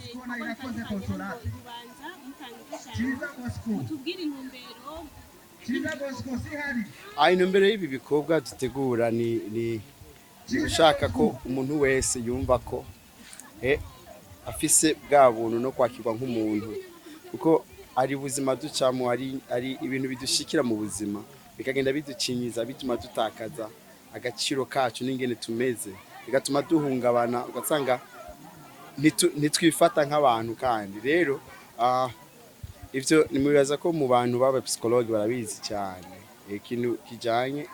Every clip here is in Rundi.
Bosco ibikorwa na Irakoze bitandukanye hano Consolate. i Bubanza mutanga imfashanyo. Ciza Bosco. Mutubwire intumbero. Ciza Bosco sihari. Intumbero y'ibi bikorwa dutegura ni gushaka ko umuntu wese yumva ko afise bwa buntu no kwakirwa nk'umuntu, kuko ari ubuzima ducamo, ari ibintu bidushikira mu buzima bikagenda biducinyiza, bituma dutakaza agaciro kacu n'ingene tumeze, bigatuma duhungabana, ugasanga ntitwifata nk'abantu. Kandi rero ivyo nimubibaza ko mu bantu baba psychologue barabizi cyane. Ikintu kijanye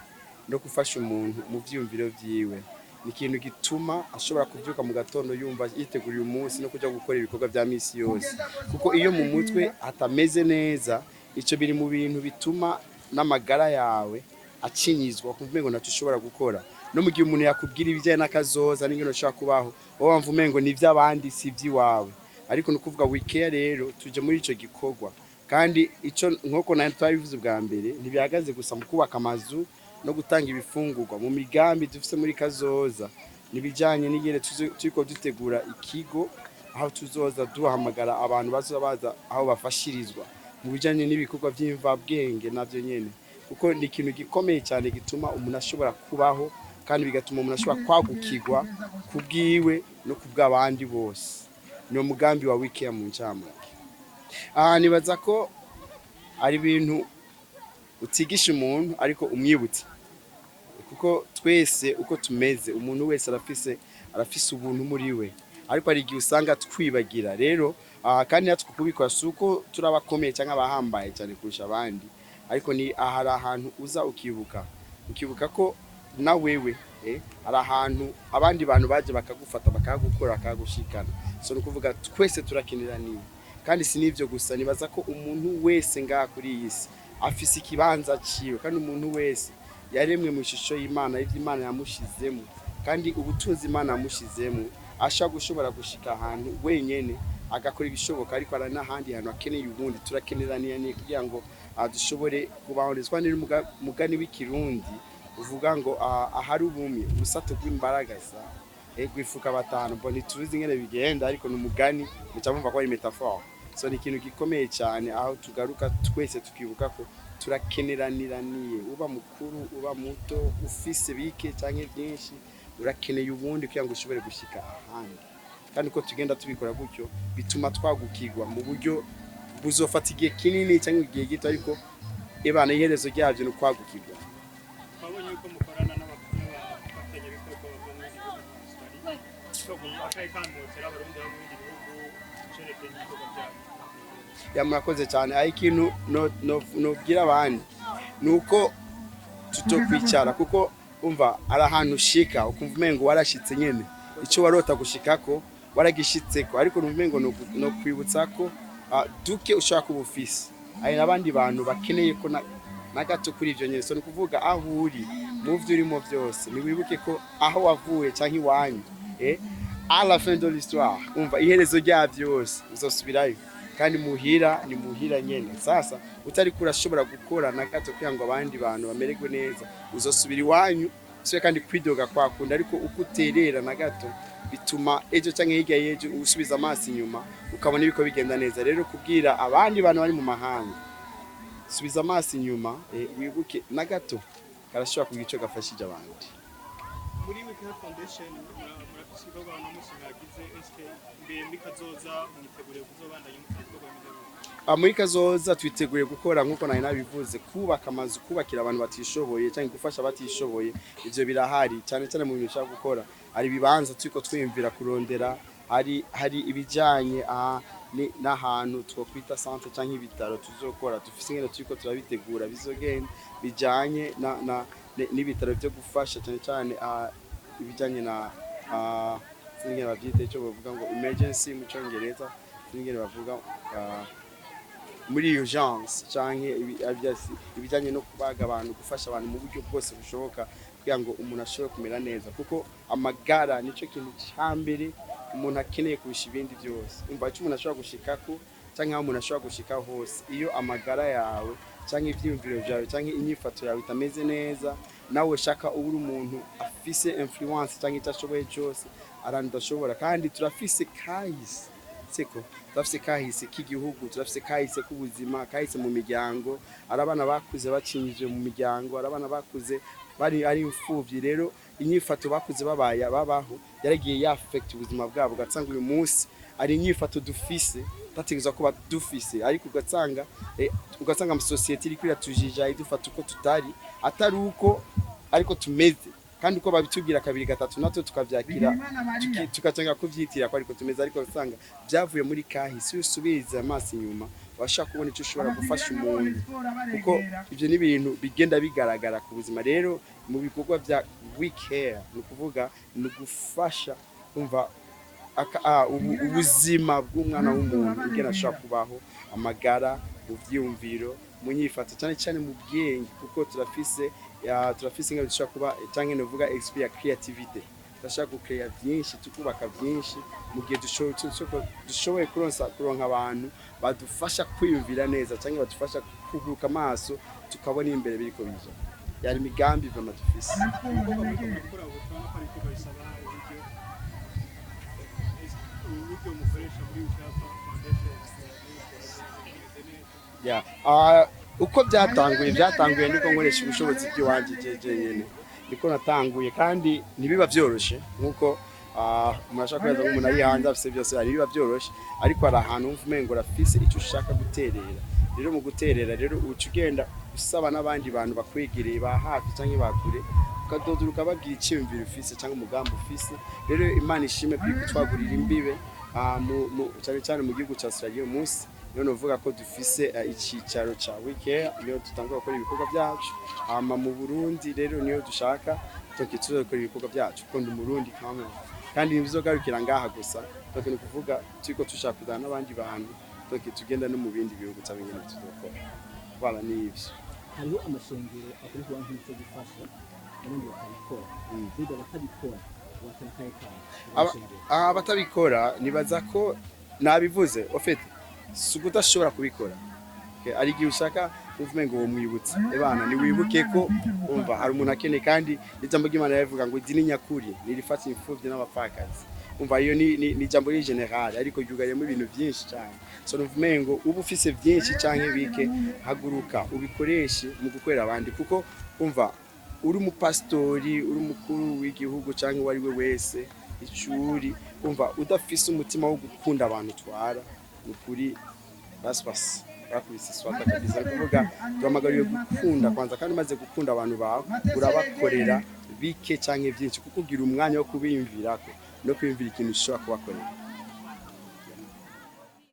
no gufasha umuntu mu vyiyumviro vyiwe ni ikintu gituma ashobora kuvyuka mu gatondo yumva yiteguriye umunsi no kuja gukora ibikorwa vya misi yose, kuko iyo mu mutwe hatameze neza, ico biri mu bintu bituma n'amagara yawe acinyizwa, kumva umengo ntacyo ushobora gukora. No mu gihe umuntu yakubwira ibijyanye n'akazoza n'ingene ushobora kubaho, wowe wumva umengo ni ivy'abandi, si ivy'iwawe. Ariko ni ukuvuga We Care rero tuje muri ico gikorwa, kandi ico nk'uko nawe twabivuze bwa mbere, ntibihagaze gusa mu kubaka amazu no gutanga ibifungurwa. Mu migambi dufise muri kazoza nibijanye n'ingene turiko dutegura ikigo aho tuzoza duhamagara abantu bazoza baza aho bafashirizwa mu bijanye n'ibikorwa vy'imvabwenge navyo nyene, kuko ni ikintu gikomeye cyane gituma umuntu ashobora kubaho, kandi bigatuma umuntu ashobora kwagukirwa ku bwiwe no ku bw'abandi bose. Ni umugambi wa We Care mu ncamake. Aha nibaza ko ari ibintu utigisha umuntu ariko umwibutsa, kuko twese uko tumeze, umuntu wese arafise ubuntu muri we, ariko hari igihe usanga twibagira. Rero kandi natwe kubikora si uko turabakomeye cyangwa abahambaye cyane kurusha abandi, ariko ni hari ahantu uza ukibuka ko na wewe hari ahantu abandi bantu baje bakagufata, bakagukora, bakagushikana. So ni ukuvuga twese turakeneraniye. Kandi si n'ivyo gusa, nibaza ko umuntu wese ngaha kuri iyi si afise ikibanza ciwe, kandi umuntu wese yaremwe mu ishusho y'Imana, ivyo Imana yamushizemo kandi ubutunzi Imana yamushizemo, ashobora gushobora gushika ahantu wenyene agakora ibishoboka, ariko hari n'ahandi hantu akeneye ubundi. Turakeneraniye kugira ngo dushobore kubaho neza. Kandi n'umugani w'Ikirundi uvuga ngo ahari ubumwe ubusato bw'imbaragasa gwifuka batanu. Bo ntituzi ingene bigenda, ariko ni umugani muca mumva ko ari métaphore. So ni ikintu gikomeye cyane aho tugaruka twese tukibuka ko turakeneraniraniye, uba mukuru, uba muto, ufise bike canke byinshi, urakeneye ubundi kugira ngo ushobore gushika ahandi. Kandi uko tugenda tubikora gutyo, bituma twagukirwa mu buryo buzofata igihe kinini cyangwa igihe gito, ariko ebana iherezo ryabyo ni ukwagukirwa. Twabonye yuko mukorana n'abafatanyabikorwa bava mu bindi bihugu nka Australia. So akahe kamotera Abarundi baba mu bindi bihugu cerekeye n'ibikorwa byanyu? Ya, murakoze cyane. Aho ikintu nobwira abandi ni uko tutokwicara, kuko umva ari ahantu ushika ukumva umengo warashitse nyene, icyo warota gushikako waragishitseko, ariko numva umengo no kwibutsa ko duke ushobora kuba ufise hari n'abandi bantu bakeneye ko na gato kuri ivyo nyene. So ni ukuvuga aho uri mu vyo urimo byose, ntiwibuke ko aho wavuye canke iwanyu, à la fin de l'histoire, umva iherezo rya byose uzosubirayo, kandi muhira ni muhira nyene. Sasa utariko urashobora gukora na gato kugira ngo abandi bantu bamererwe neza, uzosubira iwanyu usubire kandi kwidoga kwakunda. Ariko uko uterera na gato, bituma ejo canke hirya y'ejo usubiza amaso inyuma ukabona ibiko bigenda neza. Rero kubwira abandi bantu bari mu mahanga, subiza amaso inyuma, wibuke na gato karashobora kugira ico gafashije abandi. Muri We Care Foundation murafise ibikorwa uno munsi mwagize. Eske mbere muri kazoza mwiteguriye kuzobandanya mukora ibikorwa bimeze gutya? Muri kazoza twiteguye gukora nk'uko nari nabivuze, kubaka amazu, kubakira abantu batishoboye cyangwa gufasha abatishoboye. Ivyo birahari cyane cyane mu bintu dushaka gukora. Hari ibibanza turiko twiyumvira kurondera, hari ibijanye n'ahantu twokwita centre cyangwa ibitaro tuzokora. Dufise ingene turiko turabitegura bizogenda bijanye n'ibitaro byo gufasha cyane cyane ibijanye na sinzi ingene bavyita, ico bavuga ngo emergency mu Congereza, sinzi ingene bavuga muri urgence canke ibijanye no kubaga abantu, gufasha abantu mu buryo bwose bushoboka kugira ngo umuntu ashobore kumera neza, kuko amagara nico kintu ca mbere umuntu akeneye kurusha ibindi byose. Umva icyo umuntu ashobora gushikako canke aho umuntu ashobora gushika hose, iyo amagara yawe canke ivyiyumviro vyawe canke inyifato yawe itameze neza, nawe ushaka uba uri umuntu afise influence canke icyo ashoboye cyose, arantu udashobora. Kandi turafise kahise. Siko turafise kahise k'igihugu, turafise kahise k'ubuzima, kahise mu miryango. Ari abana bakuze bacinyije mu miryango, ari abana bakuze bari ari imfuvyi. Rero inyifato bakuze babaye babaho yaragiye y'affecta ubuzima bwabo, ugasanga uyu munsi ari inyifato dufise tategerezwa kuba dufise, ariko ugasanga mu société iriko iratujija, idufata uko tutari, atari uko ariko tumeze, kandi uko babitubwira kabiri gatatu natwe tukavyakira, Bigirimana Mariya. Tugatangira kuvyitira ko ariko tumeze, ariko usanga byavuye muri kahise. Iyo usubiriza amaso inyuma, washaka kubona icyo ushobora gufasha umuntu, kuko ibyo ni ibintu bigenda bigaragara ku buzima. Rero mu bikorwa bya We Care, ni ukuvuga ni ugufasha kumva ubuzima bw'umwana w'umuntu ingene ashobora kubaho, amagara mu vyiyumviro, mu nyifato, cyane cyane mu bwenge, kuko turafise ingene dushobora kuba, cyangwa novuga esprit ya créativité. Turashaka gucréa byinshi, tukubaka byinshi mu gihe dushoboye kuronka abantu badufasha kwiyumvira neza cyangwa badufasha kuguruka amaso, tukabona imbere biriko bija. Yari imigambi vraiment dufise. Ibikorwa muriko murakora ubu, turabona ko ari ibikorwa bisaba uburyo. Ese uburyo mukoresha muri We Care Foundation bimeze neza? Yeah. Uko byatanguye niko nkoresha ubushobozi bw'iwanje jeje nyene, niko natanguye, kandi ntibiba vyoroshe nkuko umuntu ashaka kubaza nk'umuntu ari hanze afise byose. Hari biba vyoroshe, ariko hari ahantu wumva umengo urafise icyo ushaka guterera. Rero mu guterera rero uca ugenda usaba n'abandi bantu bakwegereye, ba hafi cyangwa ba kure, ukadodora ukababwira icyiyumviro ufise cyangwa umugambi ufise. Rero Imana ishime kuri kutwagurira imbibe, cyane cyane mu gihugu cya Australia. Uyu munsi niyo novuga ko dufise icicaro ca We Care, niyo dutangura gukora ibikorwa byacu. Hama mu Burundi rero niyo dushaka toke tuzokora ibikorwa byacu, kuko ndi Umurundi kamwe, kandi ntibizogarukira ngaha gusa. Donc ni ukuvuga turiko dushaka kuzana n'abandi bantu, donc tugenda no mu bindi bihugu cyangwa ingene tuzokora. Voilà, ni ivyo. Hariho amashengero akoreshwa nk'icyo gufasha, abandi batabikora. Mbega abatabikora watera akahe kabo? Abatabikora nibaza ko nabivuze, au fait si ukudashobora kubikora. Okay, hari igihe ushaka uvume ngo womwibutse ebana niwibuke ko umva hari umuntu akeneye, kandi ijambo ry'Imana rivuga ngo idini nyakuri nirifata imfuvyi n'abapfakazi. Umva, iyo ni ijambo riri général, ariko ryugayemo ibintu byinshi cyane. So nuvume ngo uba ufise byinshi canke bike, haguruka ubikoreshe mu gukorera abandi, kuko umva uri umupasitori, uri umukuru w'igihugu cyangwa uwo ari we wese icuri, umva udafise umutima wo gukunda abantu utwara, ni ukuri basi bakubise iswata kabisa. Ni kuvuga duhamagariwe gukunda kwanza, kandi umaze gukunda abantu bawe urabakorera bike cyangwa byinshi, kuko ugira umwanya wo kubiyumvirako no kwiyumvira ikintu ushobora kubakorera.